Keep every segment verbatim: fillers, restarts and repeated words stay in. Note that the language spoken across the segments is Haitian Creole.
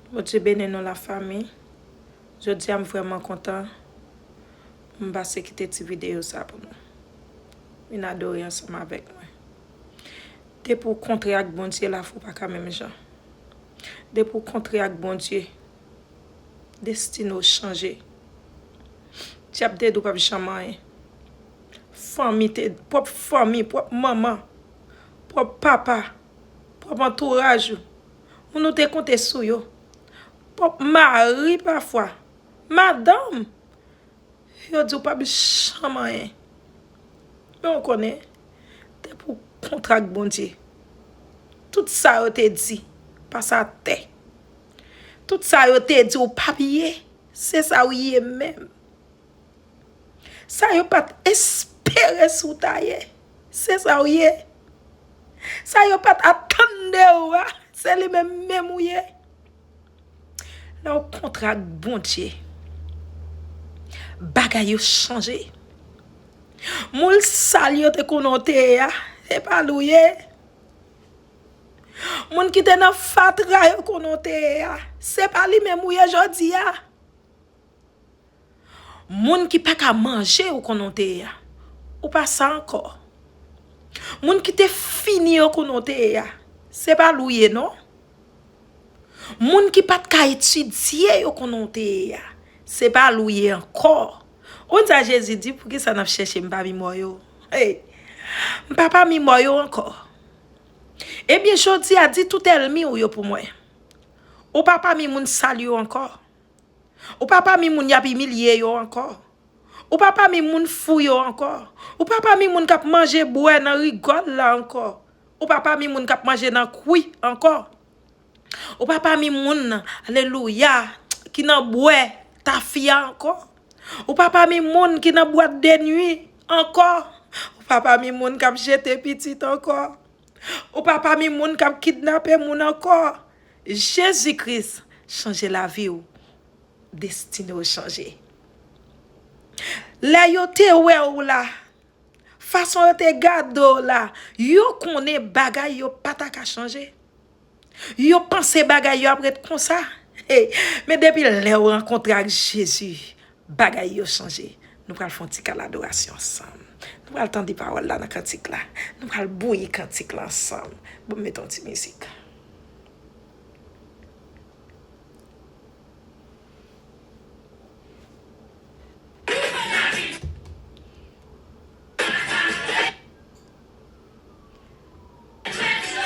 Bondye beni nou, lafanmi. Jodi a, m vrèman kontan. M pase kite ti videyo sa pou nou. Vin adore ansanm avèk mwen. Depi w kontre ak Bondye, lavi w pa ka menm jan. Depi w kontre ak Bondye, destine w chanje. Dyab te di w p ap janm anyen. Fanmi te, pwòp fanmi, pwòp manman, pwòp papa, pwòp antouraj ou, moun ou te konte sou yo, pwòp mari pafwa, madanm, yo di w p ap janm anyen. Men w konnen, depi w kontre ak Bondye, tout sa yo te di, pase atè. Tout sa yo te di w p ap ye, se sa w ye menm. Sa yo pa t espere si w ta ye, se sa w ye. Sa yo pa t atann de ou a, se li menm menm ou ye. Lè w kontre ak Bondye, bagay yo chanje. Moun sal yo te konnen w te ye a, se pa li w ye. Moun ki te nan fatra yo konnen w te ye a, se pa li menm ou ye jodi a. Moun ki pa ka manje yo konnen w te ye a, ou pa sa ankò. Moun ki te fini yo konnen w te ye a, se pa li w ye non. Moun ki pa t ka etidye yo konnen w te ye a, se pa li w ye ankò. Ou konn sa Jezi di, poukisa n ap chèche m pami mò yo? Hey, m pa pami mò yo ankò. Ebyen, jodi a, di tout ènmi w yo pou mwen. Ou pa pami moun sal yo ankò. Ou pa pami moun y ap imilye yo ankò. Ou pa pami moun fou yo ankò. Ou pa pami moun k ap manje bwè nan rigòl la ankò. Ou pa pami moun k ap manje nan kwi ankò. Ou pa pami moun, alelouya, ki nan bwè tafya ankò. Ou pa pami moun ki nan bwat de nwi ankò. Ou pa pami moun k ap jete pitit ankò. Ou pa pami moun k ap kidnape moun ankò. Jezi Kris chanje lavi w. Destine w chanje. Lè yo te wè w la, fason yo te gade w la, yo konnen bagay yo pa ta ka chanje. Yo panse bagay yo ap ret konsa. Hey, men depi lè w rankontre ak Jezi, bagay yo chanje. Nou pral fè yon ti kal adorasyon ansanm. Nou pral tande pawòl la nan kantik la. Nou pral bouyi kantik la ansanm. Bon, m mete yon ti mizik.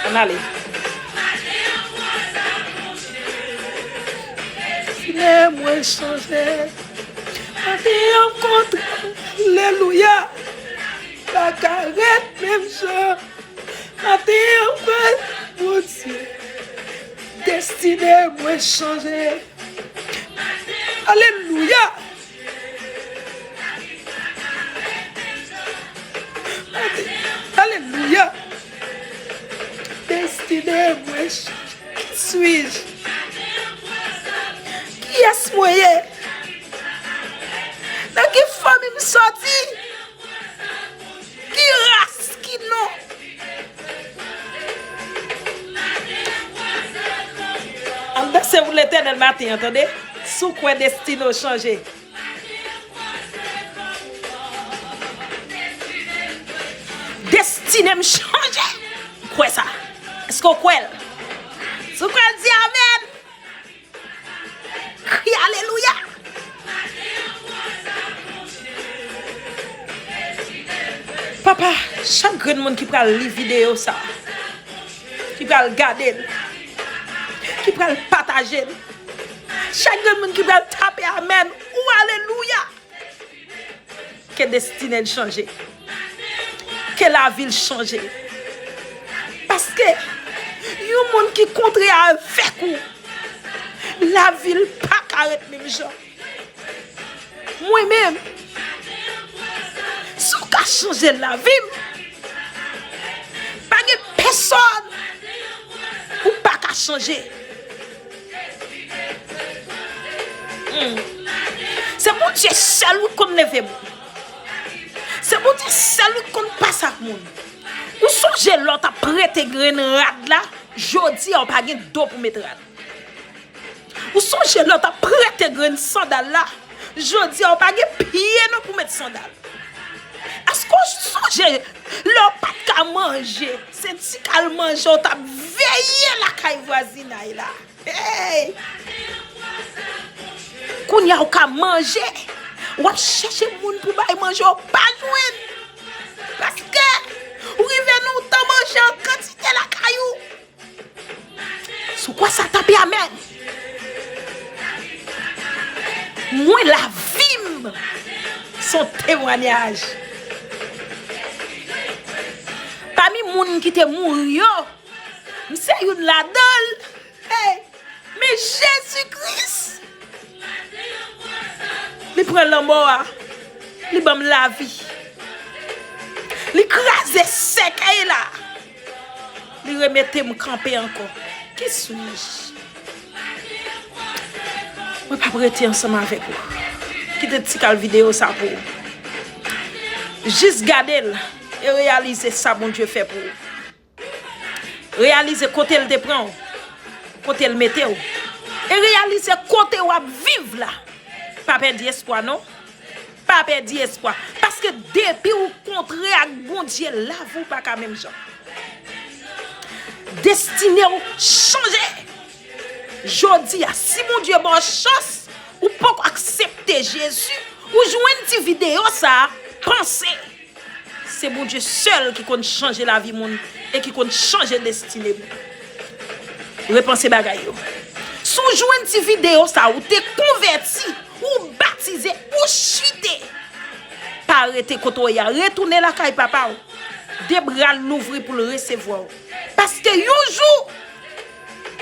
Ann ale. Destine mwen chanje. Maten an kontre, alelouya. Pa ka ret menm jan. Maten an kontre, Bondye. Destine mwen chanje. Alelouya. Alelouya. Destine mwen chanje. Qui suis-je? Kiyès mwen ye? Nan ki fanmi m soti? Ki ras, ki non? Ann danse pou Letènèl maten an, tande. Si w kwè destine w chanje. Destine m chanje. Ou kwè sa? Èske w kwè l? Si w kwè l, di amèn. Kriye alelouya. Papa, chak grenn moun ki pral li videyo sa, ki pral gade l, ki pral pataje l, chak grenn moun ki pral tape amèn ou alelouya, ke destine l chanje. Ke lavi l chanje. Paske yon moun ki kontre avèk ou, lavi l pa ka ret menm jan. Mwen menm, si w ka chanje lavi m, pa gen pèsòn ou pa ka chanje. Hmm. Se Bondye sèl wi k konn leve moun. Se Bondye sèl wi k konn pase ak moun. Ou sonje lè w t ap prete grenn rad la, jodi a w pa gen do pou met rad. Ou sonje lè w t ap prete grenn sandal la? Jodi a, w pa gen pye non pou met sandal. Èske w sonje lè w pa t ka manje? Se ti kal manje w t ap veye lakay vwazinay la. Hey! Kounye a w ka manje, w ap chèche moun pou bay manje, w pa jwenn. Paske ou rive nan yon tan manje an kantite lakay ou. Si w kwè sa, tape amèn. Mwen, lavi m se yon temwayaj. Pami moun ki te mouri yo, m se youn ladan l. Hey! Men Jezi Kris, li pran lanmò a, li ban m lavi. Li kraze sèkèy la, li remete m kanpe ankò. Qui suis-je? Mwen p ap rete ansanm avèk ou. Kite ti kal videyo sa pou ou. Jis gade l e reyalize sa Bondye fè pou ou. Reyalize kote l te pran w, kote l mete w. E reyalize kote w ap viv la. Pa pèdi espwa non. Pa pèdi espwa. Paske depi w kontre ak Bondye, lavi w pa ka menm jan. Destine w chanje. Jodi a, si Bondye ba w chans, ou poko aksepte Jezi, ou jwenn ti videyo sa a, panse. Se Bondye sèl ki konn chanje lavi moun e ki konn chanje destine moun. Repanse bagay yo. Si w jwenn ti videyo sa, ou te konvèti, ou batize, ou chite. Pa rete kote w ye a, retounen lakay Papa w. De bra l louvri pou l resevwa w. Paske yon jou,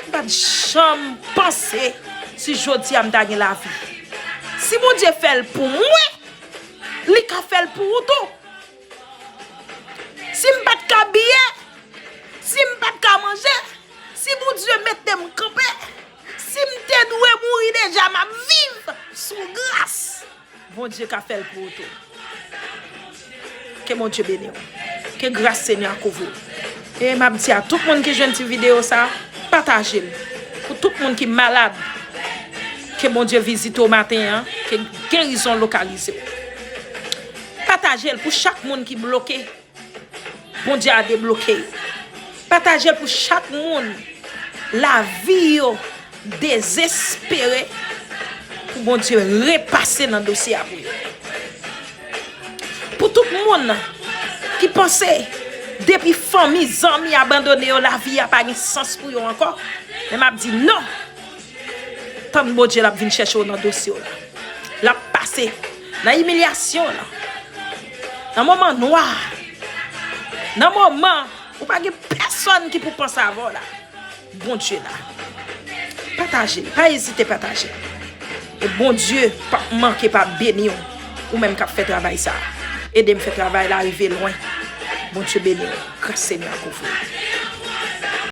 m pa t janm panse si jodi a m ta gen lavi. Si Bondye fè l pou mwen, li ka fè l pou ou tou. Si m pa t ka abiye, si m pa t ka manje, si Bondye mete m kanpe, si m te dwe mouri deja, m ap viv sou gras. Bondye ka fè l pou ou tou. Ke Bondye beni w. Ke gras Senyè a kouvri w. E m ap di a tout moun ki jwenn ti videyo sa, pataje l. Pou tout moun ki malad, ke Bondye vizite w maten an, ke gerizon lokalize w. Pataje l pou chak moun ki bloke. Bondye a debloke yo. Pataje l pou chak moun lavi yo dezespere, pou Bondye repase nan dosye a pou yo. Pou tout moun ki panse depi fanmi, zanmi abandone yo, lavi a pa gen sans pou yo ankò, men m ap di non. Tann Bondye, l ap vin chèche w nan dosye w la. L ap pase nan imilyasyon w lan, nan moman nwa, nan moman ou pa gen pèsonn ki pou panse avè w la. Bondye la. Pataje l, pa ezite pataje l. E Bondye p ap manke pa beni w, ou menm k ap fè travay sa a. Ede m fè travay la rive lwen. Bondye beni w. Gras Senyè a kouvri w.